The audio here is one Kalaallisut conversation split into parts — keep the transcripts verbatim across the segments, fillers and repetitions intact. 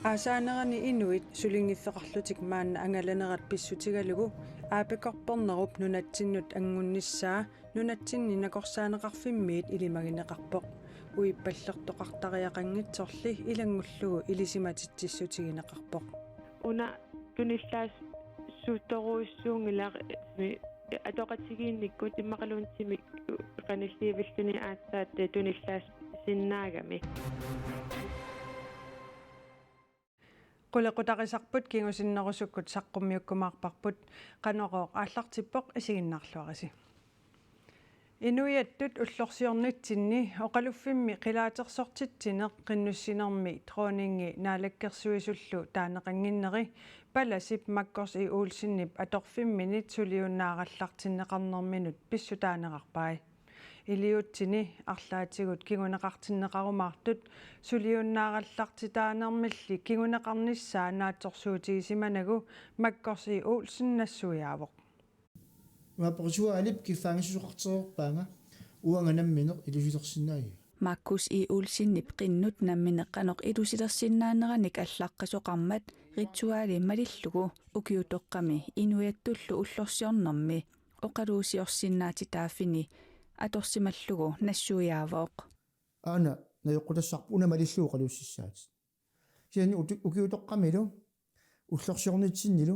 Aasaanerani inuit sulinngiffeqarlutik maanna angalanerat pissutigalugu aapikorpernerup nunatsinnut anngunnissaa nunatsinni nakorsaaneqarfimmiit ilimagineqarpoq. Uippallertoqartariaqanngitsorli ilanngullugu ilisimatitsissutigineqarpoq. Una tunillaassuuttorujussuunngilaq atoqatigiinnikkut immaqaluunniit timip qanilliivilluni aatsaat tunillaassinnaagami. Qulequtarisarput kingusinnerusukkut saqqummiukkumaarparput, Qanorooq aallartippoq, isiginnaarluarisi. Inuiattut ullorsiornitsinni oqaluffimmi qilaatersortitsineq qinnussinermi dronningi naalakkersuisullu taaneqannginneri palasip Makkos I. Olsenip atorfimminit suliunnaarallartinneqarnerminut pissutaanerarpai. Iliuutsini arlaatigut kinguneqartinneqarumaartut suliunnaarallartitaanermilli kinguneqarnissaa naatsorsuutigisimanagu Makkos I. Olsen nassuiaavoq. Uanga ritualip kiffaanngissuseqartereerpaanga uanga nammineq ilusilersinnaagiga. Makkos I. Olsenip qinnut nammineq qanoq ilusilersinnaaneranik allaqqasoqarmat rituali malillugu ukiutoqqami inuiattullu ullorsiornermi oqaluusiorsinnaatitaaffini atorsimallugu nassuiaavoq. Aana najoqqutassarput una malillugu oqaluussissaatit. Kisianni uti-, ukiutoqqamilu ullorsiornitsinnilu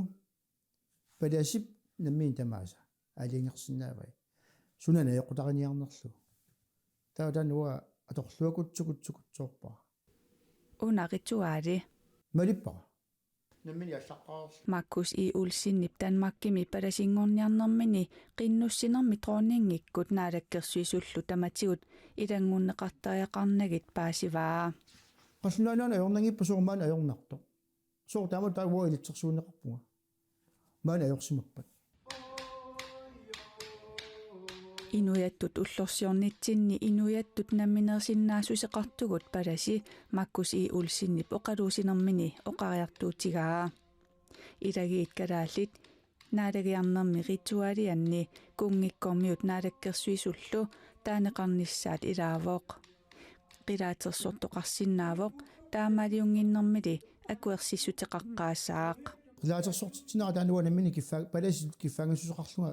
palasip nammineq tamaasa aalajangersinnaavai. Suna najoqqutariniarnerlugu. Taava taanna uanga atorluakutsukutsukutsoorpara. Una rituali. Malippara. Nammineq allaqqareerlugu. Makkos I. Olsenip Danmarkimi palasinngorniarnermini qinnussinermi dronningikkut naalakkersuisullu tamatigut ilanngunneqartariaqarnagit paasivaa. Qallunaat Nunaanni ajornanngippat soorlu maani ajornartoq. Soorlu taama taava uanga ilitsersuunneqarpunga. Maani ajorsimappat. Inuiattut ullorsiornitsinni inuiattut namminersinnaassuseqartugut palasi Makkos I. Olsenip oqaluusinermini oqariartuutigaa. Ilagiit kalaallit naalagiarnermi ritualianni kunngikkormiut naalakkersuisullu taaneqarnissaat ilaavoq. Qilaatersortoqarsinnaavoq taamaaliunnginnermili akuersissuteqaqqaassaaq. Qilaatersortitsinera taanna uanga nammineq kiffa-, palasip kiffaanngissuseqarlunga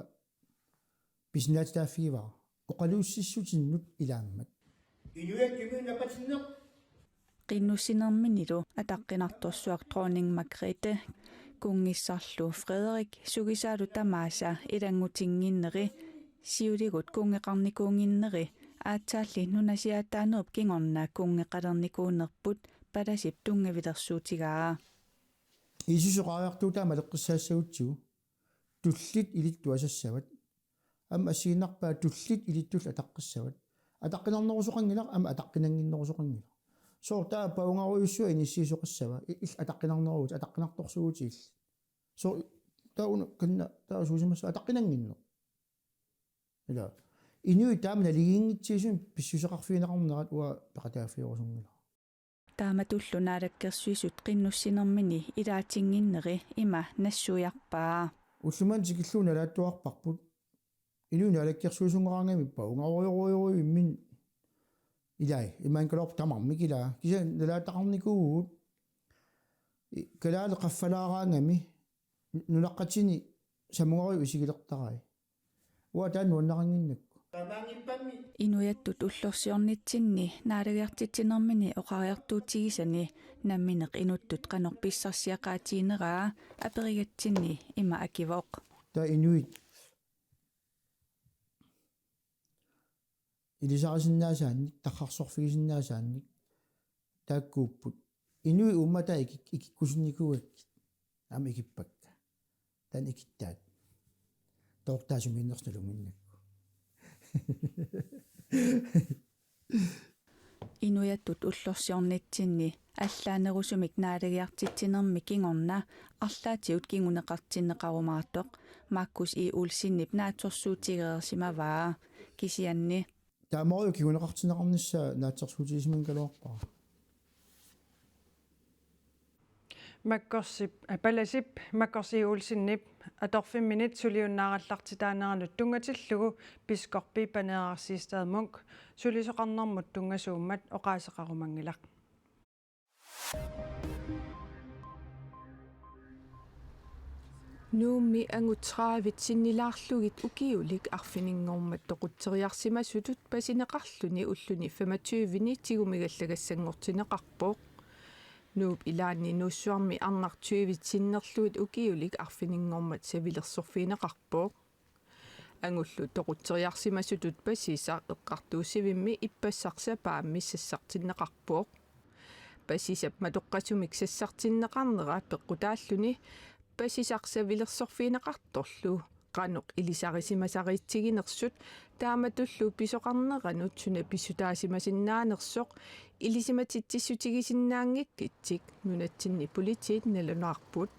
pisinnaatitaaffigivara. Oqaluussissutinnut ilaammat. Inuiattut inuinnappatinneq. Qinnussinerminilu ataqqinartorsuaq dronning Margrethe, kunngissarlu Frederik sugisaalu tamaasa ilanngutinnginneri, siuligut kunngeqarnikuunnginneri, aatsaalli nunasiaataanerup kingorna kunngeqalernikuunerput palasip tunngavilersuutigaa. Jiisusi oqariartuutaa maleqqissaassagutsigu, tullit ilittut asassavat. Aamma assigiinnarpaa tullit ilittullu ataqqissavat. Ataqqinarnerusoqanngilaq, aamma ataqqinannginnerusoqanngilaq. Soorlu taava pavungarujussuaq inissiisoqassava, i-, illit ataqqinarneruvutit, ataqqinartorsuuvutit illit. Soorlu taava una kanna, taava suusimassava ataqqinannginneq. Ila, inuit taama naligiinngitsuusunik pissuseqarfigineqarnerat uanga peqataaffigerusunngilara. Taamatullu naalakkersuisut qinnussinermini ilaatinnginneri ima nassuiarpaa. Ulloq manna tikillugu nalaattuarparput. Inuit naalakkersuisunngaraangamik pavungarujorujuimmin ilai, imaanngikkaluarpoq tamarmik ilaa. Kisianni nalaataqarnikuuvugut i-, kalaallit qaffalaaraangami nu-, nunaqqatini samungarujuk isigilertarai. Uanga taanna nuannaqannginnakku. Inuiattut ullorsiornitsinni naalagiartitsinermini oqariartuutigisani nammineq inuttut qanoq pissarsiaqaatigineraa aperigatsinni ima akivoq. Taava inuit ilisarisinnaasaannik, tarrarsorfigisinnaasaannik taakkuupput. Inuit uummataa ikik-, ikikkusunnikuugakkit. Aamma ikippakka. Taanna ikittaat. Toortaa sumiinnersoq nalunnginnakku. Inuiattut ullorsiornitsinni allaanerusumik naalagiartitsinermi kingorna arlaatigut kinguneqartinneqarumaartoq Markus E. Olsenip naatsorsuutigereersimavaa, kisianni. Taamarujuk kinguneqartinneqarnissaa naatsorsuutigisimanngikkaluarpara. Makkorsip, eh, palasip Makkos E. Olsenip atorfimminit suliunnaarallartitaaneranut tunngatillugu biskoppi Paneeraq Siegstad Munk sulisoqarnermut tunngasuummat oqaaseqarumanngilaq. Nuummi angut tredive sinnilaarlugit ukiulik arfininngormat toqutseriarsimasutut pasineqarluni ulluni femogtyve-ni tigumigallagassanngortinneqarpoq. Nuup ilaanni Nuussuarmi arnaq tyve sinnerlugit ukiulik arfininngormat savilersorfigineqarpoq. Angullu toqutseriarsimasutut pasisaq eqqartuussivimmi ippassaq sapaammi sassartinneqarpoq. Pasisap matoqqasumik sassartinneqarnera peqqutaalluni pasisaq savilersorfigineqartorlu qanoq ilisarisimasariitsiginersut taamatullu pisoqarneranut suna pissutaasimasinnaanersoq ilisimatitsissutigisinnaagikkitsik nunatsinni politiit nalunaarput.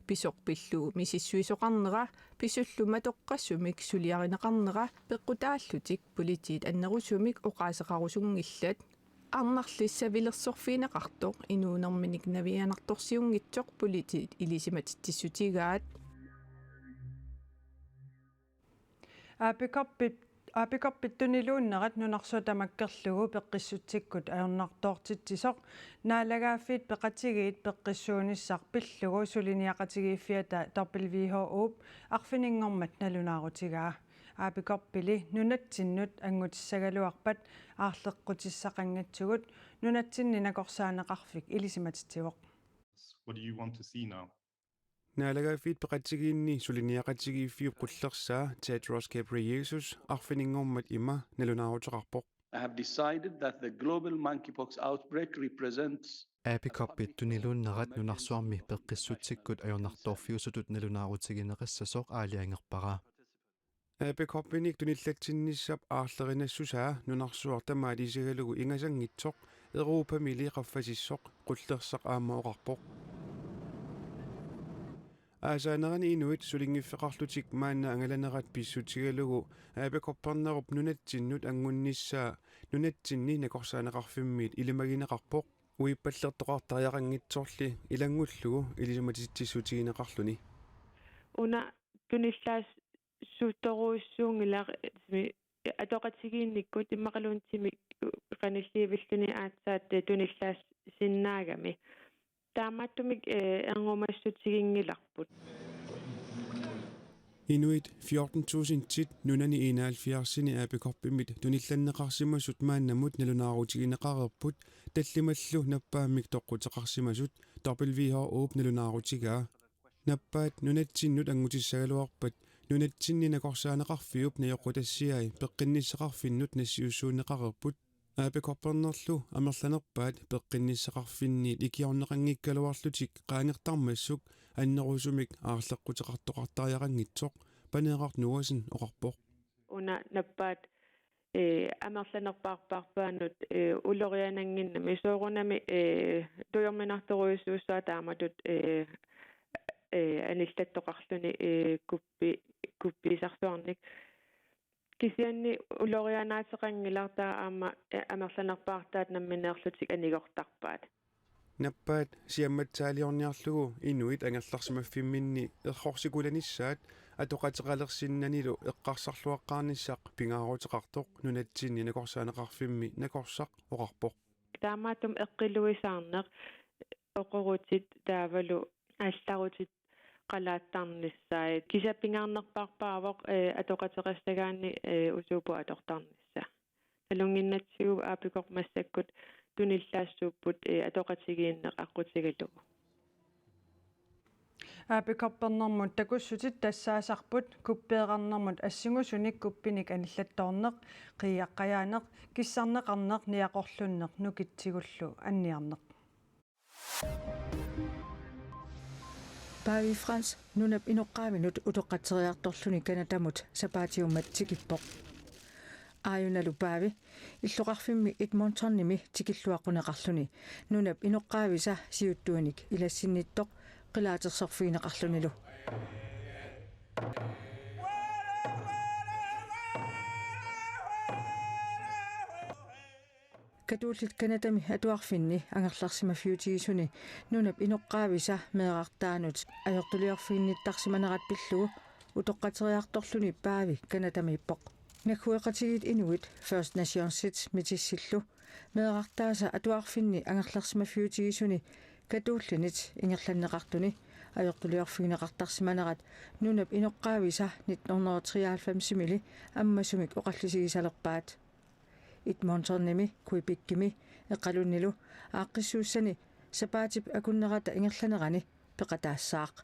Pisoq pillugu misissuisoqarnera pisullu matoqqasumik suliarineqarnera peqqutaallutik politiit annerusumik oqaaseqarusunngillat. Arnarli savilersorfigineqartoq inuunerminik navianartorsiunngitsoq politiit ilisimatitsissutigaat. Aabikoorpit, Aabikoorpit tuniluunnerat nunarsuaq tamakkerlugu peqqissutsikkut ajornartoortitsisoq Naalagaaffiit Peqatigiit peqqissuunissaq pillugu suliniaqatigiiffiata W H O-p arfininngormat nalunaarutigaa. Aabikoorpili nunatsinnut anngutissagaluarpat aarleqqutissaqanngitsugut nunatsinni nakorsaaneqarfik ilisimatitsivoq. What do you want to see now? Naalagaaffiit Peqatigiinni suliniaqatigiiffiup qullersaa Tedros Ghebreyesus arfininngormat ima nalunaaruteqarpoq. I have decided that the global monkeypox outbreak represents Aabikoorpit tuniluunnerat nunarsuarmi peqqissutsikkut ajornartoorfiusutut nalunaarutigineqassasoq aalajangerpara. Aabikoorpinik tunillatsinnissap aarlerinassusaa nunarsuaq tamaat isigalugu ingasanngitsoq Europamili qaffasissoq qullersaq aamma oqarpoq. Aasaanerani inuit sulinngiffeqarlutik maanna angalanerat pissutigalugu aabikoorpernerup nunatsinnut angunnissaa nunatsinni nakorsaaneqarfimmiit ilimagineqarpoq uippallertoqartariaqanngitsorli ilanngullugu ilisimatitsissutigineqarluni. Una tunillaassutorujussuunngilaq, atoqatigiinnikkut immaqaluunniit timi qanilliivilluni aatsaat tunillaasinnaagami. Taamaattumik, eh, ernumassutiginngilarput. Inuit fjorten tusindit nunani enoghalvfjerdsini aabikoorpimit tunillanneqarsimasut maannamut nalunaarutigineqareerput tallimallu nappaammik toqquteqarsimasut W H O-p nalunaarutigaa. Nappaat nunatsinnut anngutissagaluarpat nunatsinni nakorsaaneqarfiup najoqqutassiai peqqinnissaqarfinnut nassiussuunneqareerput. Aabikoorpernerlu amerlanerpaat peqqinnissaqarfinniit ikiorneqanngikkaluarlutik qaangertarmassuk annerusumik aarleqquteqartoqartariaqanngitsoq Paneeraq Noahsen oqarpoq. Una nappaat, eh, amerlanerpaarpaanut, eh, ulorianannginnami soorunami, eh, tujorminartorujussuussaaq taamatut, eh, eh, anillattoqarluni, eh, kuppi-, kuppiisarsuarnik. Kisianni ulorianaateqanngilaq taava aamma, eh, amerlanerpaartaat nammineerlutik anigortarpaat. Nappaat siammatsaaliorniarlugu inuit angerlarsimaffimminni errorsikulanissaat atoqateqalersinnanilu eqqarsarluaqqaarnissaq pingaaruteqartoq nunatsinni nakorsaaneqarfimmi nakorsaq oqarpoq. Taamaattumik eqqiluisaarneq oqorutit taavalu allarutit qalaattarnissaat. Kisianni pingaarnerpaarpaavoq, eh, atoqateqassagaanni, eh, usuupput atortarnissaa. Nalunnginnatsigu aabikoorpit massakkut tunillaassuupput, eh, atoqatigiinneq aqqutigalugu. Aabikoorpernermut takussutit tassaasarput kuppeerarnermut assingusunik kuppinik anillattoorneq, qiiaqqajaaneq, kissarneqarneq, niaqorlunneq, nukitsigullu anniarneq. Paavi Frans nunap inoqqaavinut utoqqatseriartorluni Canadamut sapaatiummat tikippoq. Aajunalu Paavi illoqarfimmi Edmontonimi tikilluaqquneqarluni nunap inoqqaavisa siuttuinik ilassinnittoq qilaatersorfigineqarlunilu. Katuullit Canadami atuarfinni angerlarsimaffiutigisuni nunap inoqqaavisa meerartaanut ajortuliorfiginnittarsimanerat pillugu utoqqatseriartorluni Paavi Canadamiippoq. Naggueqatigiit inuit First Nationsit Métisillu meerartaasa atuarfinni angerlarsimaffiutigisuni katuullinit ingerlanneqartuni Ajortuliorfigineqartarsimanerat nunap inoqqaavisa nitten hundrede og treoghalvfemsimili ammasumik oqallisigisalerpaat. Edmontonimi, Quebecimi Iqalunnilu aaqqissuussani sapaatip akunnerata ingerlanerani peqataassaaq.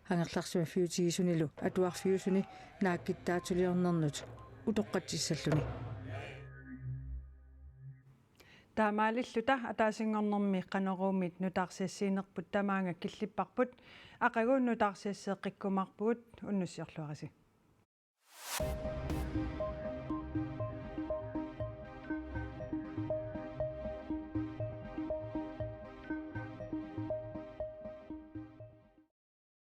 Angerlarsimaffiutigisunilu atuarfiusuni naakkittaatuliornernut utoqqatsissalluni. Taamaalilluta ataasinngornermi Qanoruumit nutaarsiassiinerput tamaanga killipparput, aqagu nutaarsiasseeqqikkumaarpugut, unnussiorluarisi.